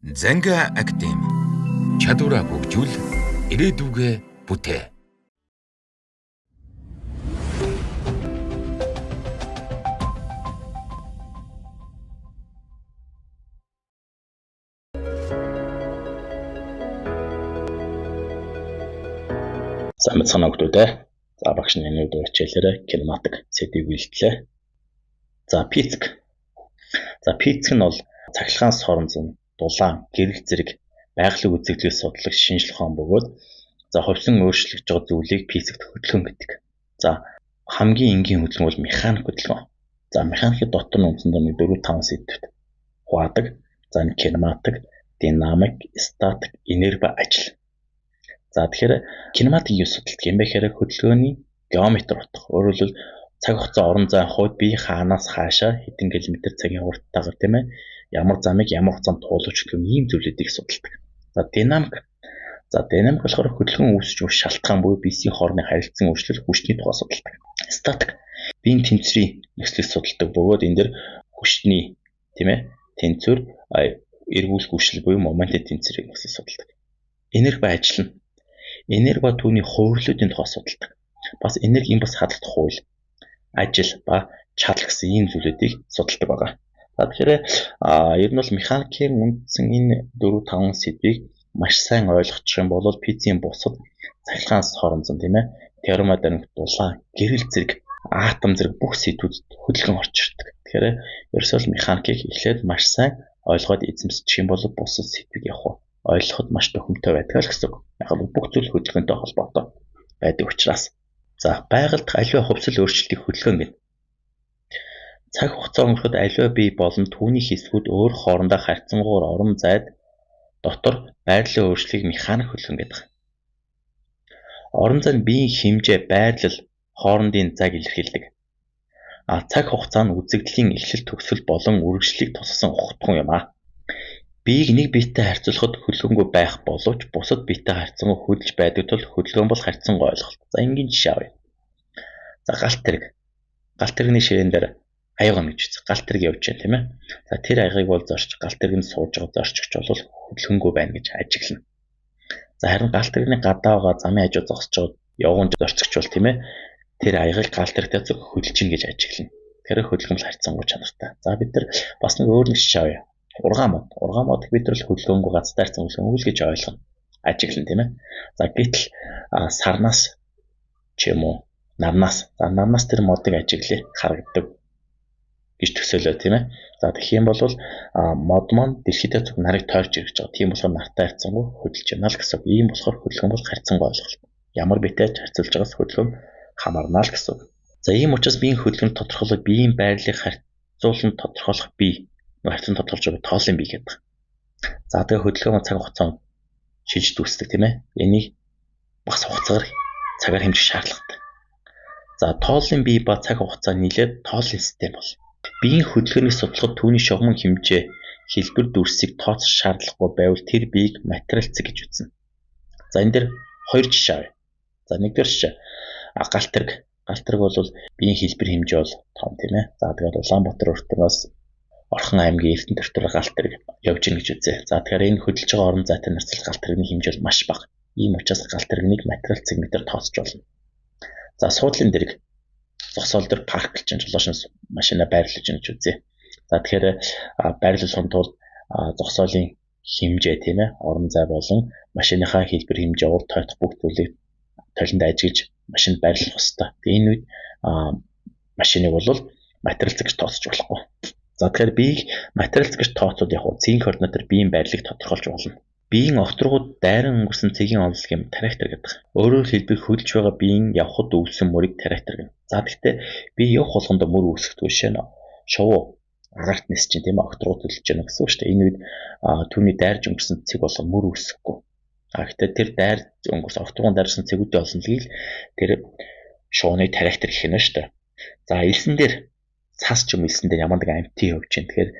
Занга академи. Чадвараа хөгжүүл, ирээдүгээ бүтээ. Сайн мэцхан хүүхдүүд ээ. За багш нь энэ өдөр хичээлээрээ кинематик сэдвийг бэлтлээ. За физик. За физик нь бол цахилгаан соронзон, дулаан, гэрэл зэрэг байгалийн үзэгдлийг судлах шинжлэх ухаан бөгөөд за хувьсан өөрчлөгдөж байгаа зүйлийг физикт хөдөлгөөн гэдэг. За хамгийн энгийн хөдөлгөөн бол механик хөдөлгөөн. За механикийн дотор нь үндсэндээ нэг 4-5 сэдвт хуваадаг. За энэ кинематик, динамик, статик, энерги ажил. За тэгэхээр кинематик юу судалдаг юм бэ гэхээр хөдөлгөөний геометр утга. Өөрөөр хэлбэл цаг хугацаа орон зайн хувьд бие хаанаас хаашаа хэдэн километр цагийн хурдтайгаар тийм ээ ямар замыг ямар хугацаанд туулж гэх юм ийм зүйлүүдийг судалдаг. За динамик. За динамик болохоор хөдөлгөөн үүсэж буй шалтгаан буюу биесийн хоорондын харилцан өөрчлөлт хүчний тухай судалдаг. Статик биеийн тэнцвэрийн нөхцөлийг судалдаг бөгөөд энэ дэр хүчний тийм ээ тэнцвэр эргүүлэх хүчил буюу моментын тэнцвэрийг нөхцөл судалдаг. Энерги ба ажил нь энерги ба түүний хувирлуудын тухай судалдаг. Бас энерги импульс хадгалах хууль, ажил ба чадал гэсэн ийм зүйлүүдийг судалдаг байгаа. За тэгэхээр ер нь бол механикийн үндсэн энэ 4-5 сэдвийг маш сайн ойлгочих юм бол физикийн бусад цахилгаан соронзон тийм ээ термодинамик, дулаан, гэрэл зэрэг атом зэрэг бүх сэдвүүдэд хөдөлгөөн орж ирдэг. Тэгэхээр ерөөсөө л механикийг эхлээд маш сайн ойлгоод эзэмсчих юм бол бусад сэдвийг явах уу ойлгоход маш тохиромжтой байдаг л гэсэн үг. Яг нь бүх зүйл хөдөлгөөнтэй холбоотой байдаг учраас. За байгальд аливаа хувьсэл өөрчлөлтийг хөдөлгөөн гэнэ. Цаг хугацаа өнгөрөхөд аливаа бие болон түүний хэсгүүд өөр хоорондоо харьцангуйгаар орон зайд дотор байрлалын өөрчлөлтийг механик хөдөлгөөн гэдэг. Орон зай нь биеийн хэмжээ, байрлал, хоорондын зайг илэрхийлдэг. А цаг хугацаа нь үзэгдлийн эхлэл, төгсгөл болон үргэлжлэлийг тусгасан ухтгун юм аа. Биеийг нэг биетэй харьцуулахад хөдөлгөөнгүй байх боловч бусад биетэй харьцангуй хөдөлж байдаг тул хөдөлгөөн бол харьцангуй ойлголт. За энгийн жишээ авъя. За галт тэрэг. Галт тэрэгний ширээн дээр аяга гэж үзэх. Галт тэрэг явж байна тийм ээ. За тэр аягыг бол зорч галт тэргэнд сууж байгаа зорчигч бол хөдөлгөөнгүй байна гэж ажиглана. За харин галт тэрэгний гадаа байгаа замын хажуу зогсож байгаа явган зорчигч бол тийм ээ тэр аягийг галт тэрэгтэй зөв хөдөлж гин гэж ажиглана. Тэгэхээр хөдөлгөөн бол харьцангуй чанартай. За бид нар бас нэг өөр нэг жишээ авъя. Ургаан мод. Ургаан модыг бид нар хөдөлгөөнгүй газар дайрсан хөдөлгөөнгүй л гэж ойлгоно. Ажиглана тийм ээ. За гэтэл сарнаас ч юм уу нарнаас. За нарнаас тэр модыг ажиглая харагддаг гэж төсөөлөө тийм ээ. За тэгэх юм бол мод маань дэлхийдээ зүг нарыг тойрч ирж байгаа. Тийм болохоор нартай харьцангуй хөдөлж байна л гэсэн үг. Ийм болохоор хөдөлгөөн бол харьцангуй ойлголт. Ямар биетэй ч харьцуулж байгаас хөдөлгөөн хамаарна л гэсэн үг. За ийм учраас биеийн хөдөлгөөнд тодорхойлох биеийн байрлалыг харьцуулан тодорхойлох бие харьцан тодорхойлж байгаа тоолын бие гэдэг. За тэгээ хөдөлгөөн цаг хугацаанд шилжиж үүсдэг тийм ээ. Энийг бас хугацаагаар цагаар хэмжих шаардлагатай. За тоолын бие ба цаг хугацаа нийлээд тоолын систем бол. Биеийн хөдөлгөөнийг судлахад түүний шугамн хэмжээ, хэлбэр дүрсийг тооцох шаардлагагүй байвал тэр биеийг материал цэг гэж үзнэ. За энэ дээр хоёр жишээ авъя. За нэгдүгээр жишээ. Галт тэрэг. Галт тэрэг бол биеийн хэлбэр хэмжээ бол том тийм ээ. За тэгээд Улаанбаатар өртөнгөөс Орхон аймгийн Эрдэнэт өртөөр галт тэрэг явж гин гэж үзье. За тэгэхээр энэ хөдөлж байгаа орон зайтай нэрцэл галт тэрэгний хэмжээ бол маш бага. Ийм учраас галт тэрэгнийг материал цэг мэтэр тооцож болно. За суудлын дэрэг зогсоол дээр парклж чинь жолоошин машина байрлаж гин гэж үзье. За тэгэхээр байрлуулахын тулд зогсоолын хэмжээ тийм ээ орон зай болон машиныхаа хэлбэр хэмжээ урд тойтох бүх зүйлийг толинд ажиглаж машинд байрлах ёстой. Тэгээ энэ үед машиныг бол материал цэг гэж тооцож болохгүй. За тэгэхээр биеийг материал гэж тооцоод яг цэгийн координатор биеийн байрлалыг тодорхойлж болно. Биеийн огторгууд дайран өнгөрсөн цэгийн онцлог юм трактор гэдэг. Өөрөөр хэлбэл хөдөлж байгаа биеийн явхад үүссэн мөрийг трактор гэнэ. За тэгтээ бие явах болгондоо мөр үүсгэдэг шээ. Шувуу агаарт нис чинь тийм ээ огторгууд хөдөлж байна гэсэн үг шүү дээ. Энэ үед түүний дайрж өнгөрсөн цэг болгон мөр үүсэхгүй. А гэхдээ тэр дайр өнгөрсөн огторгуун дайрсан цэгүүдийн олонлогийг тэр шувууны трактор гэх нь шүү дээ. За элсэн дээр цас ч юм элсэн дээр ямар нэгэн амьтан явж байна. Тэгэхээр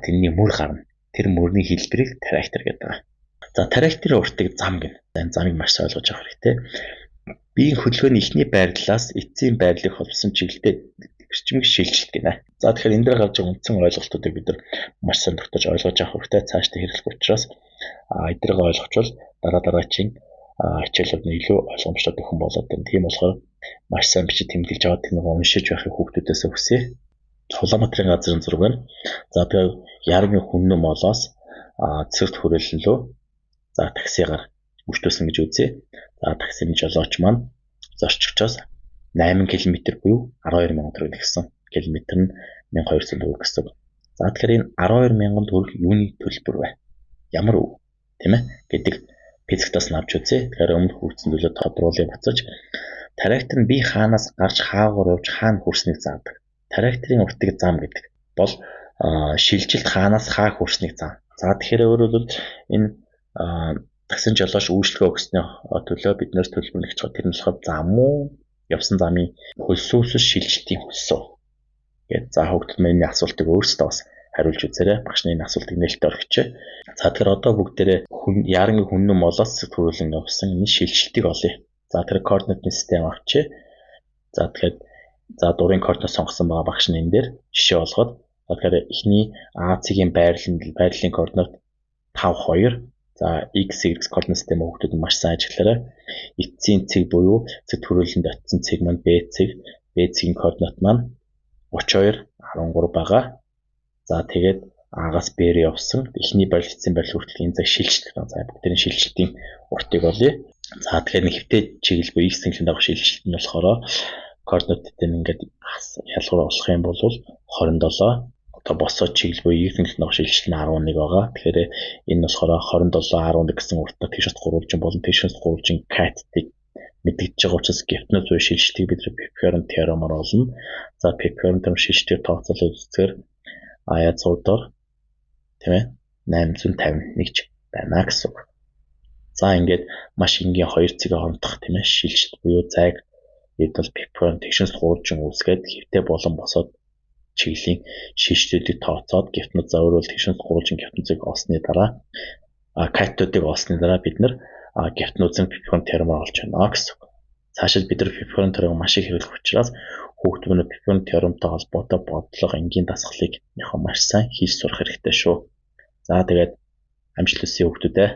тэрний мөр гарна. Тэр мөрний хэлбэрийг трактор гэдэг. За тракторын уртыг зам гэнэ. Энэ замыг маш сайн ойлгож авах хэрэгтэй. Биеийн хөдөлгөөний эхний байрлалаас эцсийн байрлалыг холбосон чиглэлтэй эрчимг шилжилт гинэ. За тэгэхээр энэ дээр гарч байгаа үндсэн ойлголтуудыг бид нар маш сайн тогтоож ойлгож авах хэрэгтэй. Цаашдаа хэрэглэх учраас эднийг ойлгочвол дараа дараачийн хичээлүүд нь илүү ойлгомжтой дөхөн болоод байна. Тийм болохоор маш сайн бичиж тэмдэглэж аваад тэрнийг уншиж байхыг хүүхдүүдээс хүсье. Улаанбаатарын газрын зураг байна. За тэгээ Ярангийн Хүннү молоос цэцэгт хүрээлэн лөө за таксигаар үртүүлсэн гэж үзье. За таксины жолооч маань зорчигчоос 8 км буюу 12 мянган төгрөг нэгсэн. Километр нь 1200 төгрөг гэсэн. За тэгэхээр энэ 12 мянган төгрөг юуны төлбөр вэ? Ямар үг тийм ээ гэдэг физиктаас нь авч үзье. Тэгэхээр өмнөх хүрсэн зүйлээ тодруулъя буцаж. Трактор нь би хаанаас гарч хаагаар явж хаана хүрснийг заадаг. Тракторын уртыг зам гэдэг бол шилжилт хаанаас хаа хүрснийг заа. За тэгэхээр өөрөөр хэлбэл энэ таксин жолооч үйлчлэгээ өгсөний төлөө бид нэр төлбөр нэгж байгаа. Тэр нь болохоор зам уу? Явсан замын хөлсөөс шилжилтийн хөлсөө. Гээд за хүүхдүүд миний асуултыг өөрсдөө бас хариулж үзээрэй. Багш энэ асуултыг нээлттэй орхичээ. За тэгэхээр одоо бүгдээрээ хүн Ярангийн Хүннү молоос төрүүлэн явсан энэ шилжилтийг олъё. За тэр координатны систем авчээ. За тэгэхээр за дурын координат сонгосон байгаа багш нь энэ дээр жишээ болгоод тэгэхээр эхний А цэгийн байрлалын координат 5 2. За X Y координат систем хүүхдүүд маш сайн ажиглаарай. Эцсийн цэг буюу цэг төрүүлэнд очсон цэг маань Б цэг. Б цэгийн координат маань 32 13 байгаа. За тэгээд А-гаас Б рүү явсан. Эхний байрлал эцсийн байрлал хүртэл энэ цаг шилжилт гэнэ. За бүгдийн шилжилтийн уртыг олъё. За тэгэхээр нэг хэвтэй чиглэл буюу X цэнгэлийн дагуу шилжилт нь болохоор координатыг ингээд ялгуур олох юм бол 27. Одоо босоо чиглэл буюу Y цэнгэлийн дагуу шилжилт нь 11 байгаа. Тэгэхээр энэ болохоор 27 11 гэсэн уртаа тэгшээс гурвалжин болон тэгшээс гурвалжин катетыг мэдэгдэж байгаа учраас гептнод буюу шилжилтийг бид Пифагорын теоремоор олно. За Пифагорын теорем шилжилтийг тооцоолоод үзэхээр ая 100 дор тийм ээ 851 байна гэсэн үг. За ингээд маш энгийн хоёр цэгээ хоорондох тийм ээ шилжилт буюу зайг хэд бол Пифагорын тэгшээс гурвалжин үүсгээд хэвтэй болон босоод чиглэлийн шилжилтүүдийг тооцоод гептнод за өөрөөр тэгшээс гурвалжин гептнодыг олсны дараа катетуудыг олсны дараа бид нар гептнодын Пифагорын теоремоор олж байна гэсэн үг. Цаашид бид нар Пифагорын теорем маш их хэрэглэх учраас хүүхдүүд нь Пифагорын теоремтой холбоотой бодлого энгийн дасгалыг яг маш сайн хийж сурах хэрэгтэй шүү. За тэгээд амжилт хүсье хүүхдүүдээ.